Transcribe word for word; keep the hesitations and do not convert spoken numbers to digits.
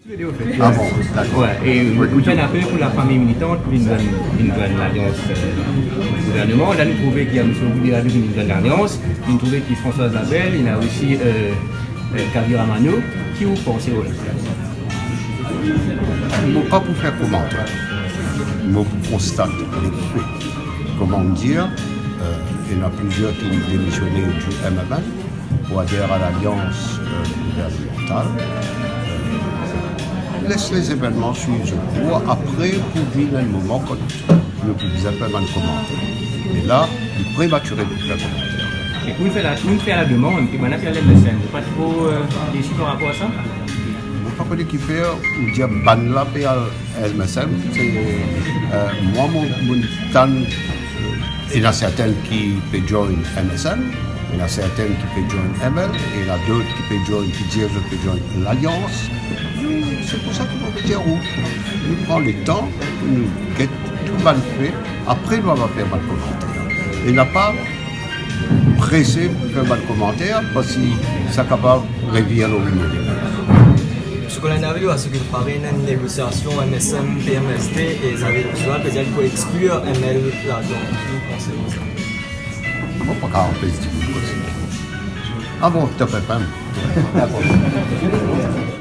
Ah bon, dakor. Wi, e nou fer apel pou lafami militante vinn zwenn, vinn zwenn lalians, euh, gouverneman. La nou trouve ki Misie Boudé vinn zwenn lalians, nou trouve ki Françoise Labelle, ena osi, euh, euh, Kabir Amano. Ki ou panse de sa? Mo pa pou fer komanter. Mo pou konstate le fe. Kouma dir, euh, ena plizier ki demisione di M M L pou ader a lalians, euh, gouvernemantal. Euh, les lezevennman swiv zot kour, apre pou vinn enn moman kot nou pou bizin fer bann komanter. Me la, li prematire pou fer komanter. E pou fer la, pou fer lademann, ki bann la pe al M S M, ou pa tro, euh, desi par rapor a sa? Mo pa kone kifer ou dir bann la pe al M S M, se, euh, mwa, mo, mo tann, euh, ena sertin ki pe join M S M, ena sertin ki pe join M L, ena dot ki pe join, ki dir zot pe join Lalians. Nou, se pou sa ki mo pe dir ou, nou pran letan pou nou get tou bann fe, apre nou ava fer bann komanter. E napa prese pou fer bann komanter, parski sa kapav revir lor nou. Ce qu'on a vu, c'est qu'il paraît une négociation M S M P M S D et ça veut, cela veut dire qu'il faut exclure M L là-dedans. Vous pensez quoi, ça? Mo pa kapav anpes dimoun koze. Ah bon, Top F M. Dakor.